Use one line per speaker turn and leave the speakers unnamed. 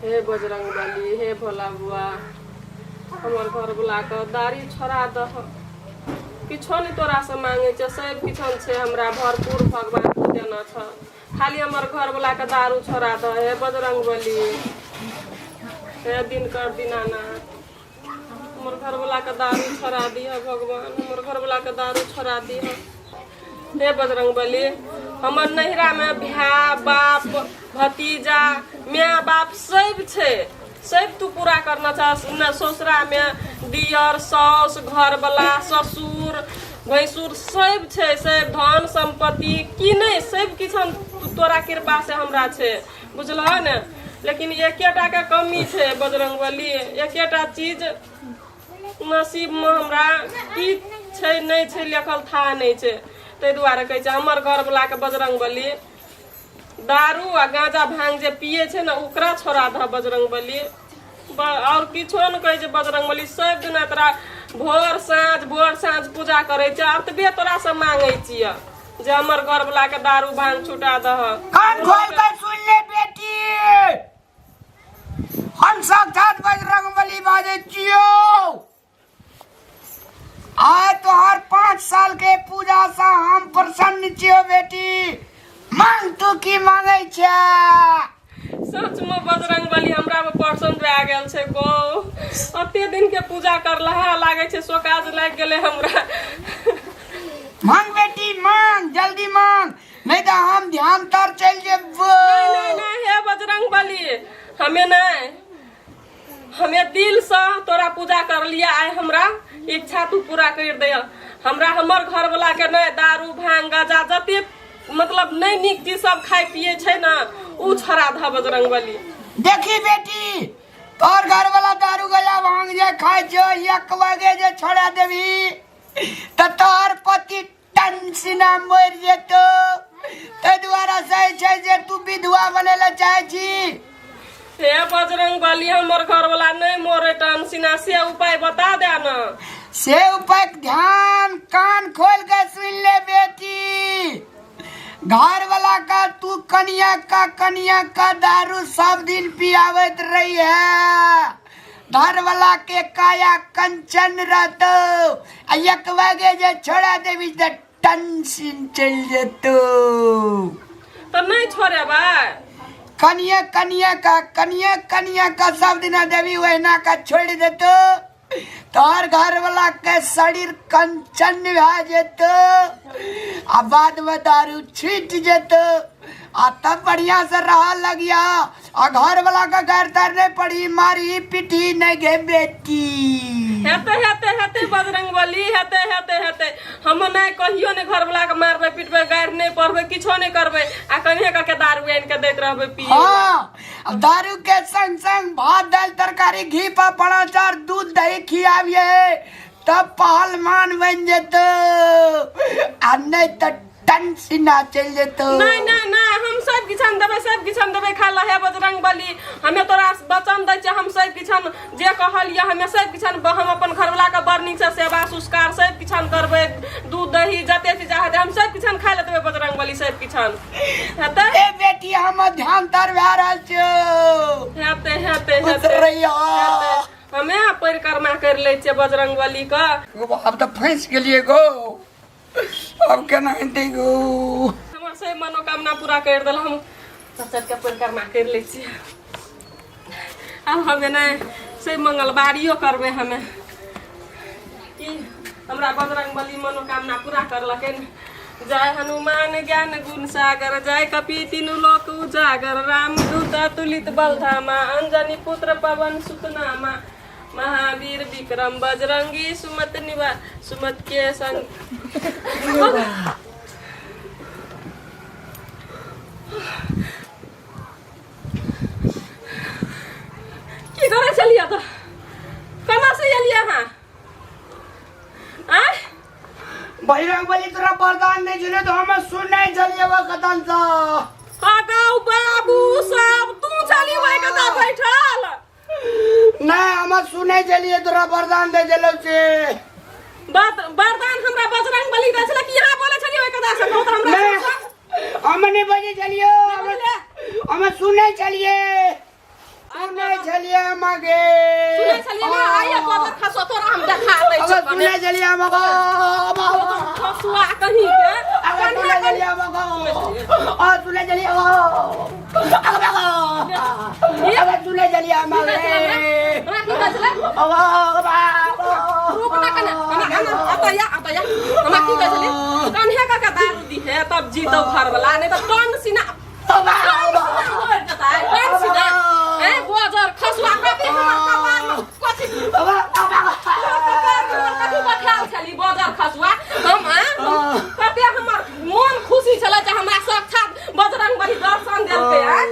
हे बजरंग बली, हे भोला बुआ, हमर घरवला के दाढ़ी छोड़ा दह। किछो नहि तोरासँ मांगै छियौ, सब किछो छै हमरा भरपूर, भगवान तू देने छह। खाली हमर घरवला के दारू छोड़ा दह। हे बजरंग बली, हे दिनकर दीनानाथ, हमर घरवला के दारू छोड़ा दिह। भगवान, हमर घरवला के दारू छोड़ा दिह। हे बजरंग बली, हमर नैहरा में भाय बाप भतीजा माय बाप सब छै, सब तू पूरा करना चाह न। ससुरा में दियर साउस घरवला ससुर भैंसुर सब छै, सब धन संपत्ति की नहि, सब किछु हम तोरा कृपा से हमरा छै, बुझलह ने? लेकिन एकेटा के कमी छै बजरंग बली, एकेटा चीज नसीबमे हमरा की छै नहि छै लिखल था नहि छै। ताहि दुआरे कहै छै, हमर घरवलाके बजरंग बली दारू आ गाँजा भांग जे पिए छै ने, ओकरा छोड़ा दह बजरंग बली। आओर किछो नहि कहै छै बजरंग बली। सब दिना तोरा भोर साँझ भोर साँझ पूजा करै छै, एतबे तोरासँ मांगै छियै जे हमर घरवलाके दारू भांग छुटा दह।
कान खोल कर सुन ले बेटी, हम साक्षात बजरंग बली बाजै छियौ। आय तोहर 5 साल के पूजा से हम प्रसन्न छियौ। बेटी, मांग, तू की मांगै छै?
सच में बजरंग बली हमरा पर प्रसन्न भए गेल छै गो। अते दिन के पूजा करलहा लागै छै सोकाज लागि गेलै हमरा।
मांग बेटी मांग, जल्दी मांग, नहीं तो हम ध्यान तर चल जेबो।
नहीं नहीं नहीं, हे बजरंग बली, हमें नहीं, हमें दिल से तोरा पूजा कर लिया। आय हमरा इच्छा तू पूरा कर दे। हमरा हमर घर वाला के नहीं दारू भांग गाजा जते मतलब नहीं नीक चीज सब खाए पिए छै ना, उ छोड़ा दह बजरंग बली।
देखी बेटी, तोर घर वाला दारू गजा भांग जे खाए छो, एक बजे जे छोड़ा देबी त तोहर पति टंसिना मरि जेतो। ताहि दुआरे से छै जे तू विधवा बने ला चाहे छी।
हे बजरंग बली, हमर घर वाला नहीं मरे टंसिना, से उपाय बता दे ना।
से उपाय ध्यान कान खोल के सुन ले बेटी। घर वाला का तू कनिया का दारू सब दिन पियावत रही है, घर वाला के काया कंचन रहतो आ एक बजे जे छोड़ा देबी त टंसिन चलि जेतो।
तो नहीं छोड़ेबै?
कनिया कनिया का कनिया कनिया का सब दिना देवी, वहिना का छोड़ देतो, तोहर घर वाला के शरीर कंचन भए जेतो आ बाद में दारू छूट जेतो आ तब बढ़िया से रह लगिया आ घर वाला का घर तर नहीं पड़ी, मारी पिटी नहीं गे बेटी।
हेते हेते हेते बजरंग बली, हेते हेते हेते। हम नहीं कहियो नहीं घर वाला के मारबै पिटबै, गारि नहीं पढ़बै, किछो नहीं करबै आ कनिये के दारू आनि के दैत रहबै पिए।
हाँ, अब दारू के संग संग भात दाल तरकारी घी पापड़ अचार दूध दही खियाबिए तब पहलवान बन जेतो आ नहीं तो टनसिना चल जेतो।
नहीं नहीं नहीं, हम सब किछन देबै, सब किछन देबै खा ला। हे बजरंग बली, हमे तोरा वचन दै छियै, हम सब किछन जे कहलियै, हमे सब किछन हम अपन घरवला के बड़ नीक से सेवा संस्कार सब किछन करबै। दूध दही जते चीज हेतै, हम सब किछन खाय लए देबै बजरंग बली, सब किछन हेतै।
ए बेटी, हम ध्यान तर भए रहल छियौ।
हेतै हेतै हेतै।
उतरैया।
हेतै। हमे परिक्रमा करि लै छियै बजरंग बली के।
आब तऽ फँसि गेलियै गो, अब केना हेतै गो?
हमर से मनोकामना पूरा कर देल। हम चल के परिक्रमा कर लै छियै। आब हमे नहि से मंगलवारियो करबै हमे की हमरा बजरंग बली मनोकामना पूरा करलकै। जय हनुमान ज्ञान गुण सागर, जय कपि तीनू लोक उजागर, राम दूत अतुलित बलधामा, अंजनी पुत्र पवन सुतनामा, महावीर विक्रम बजरंगी, सुमत निवा सुमत के संग। की करै छलियै तऽ? केना से एलियै अहाँ? आँय?
बजरंग बली तोरा वरदान नहीं छले तो हमें सुन नहीं छलिए वो कतन सा।
हगाउ बाबू सब, तू छली ओहि कतऽ बैठल?
नहीं, हम सुनै छलिए तोरा वरदान दे देलो से।
बात वरदान हमरा बजरंग बली दै छलै कि यहाँ बोले छलियै ओहि कथा से? बहुत हमरा
नहीं, हम नहीं बजे छलिए, हम सुनै छलिए। सुनै छलियै मगे।
सुनै छलियै ने, आइए गोबर खसो, तोरा हम देखा दै
अगर
छियौ कने।
सुनै छलियै मगो।
खसुआ कहीं के।
अगर सुनै छलियै मगो, आ सुनै छलियै, अगर सुनै छलियै मगे।
हमरा की कहै छलै? रुक ना कने, हमरा आना, अतऽ या, अतऽ या। हमरा की कहै छलै? कन्हे कऽ के दारू दिहे तब जीतौ घरवला, नहि तऽ टंग सीना टंग सीना। ए गोजर खसुआ, कथी हमर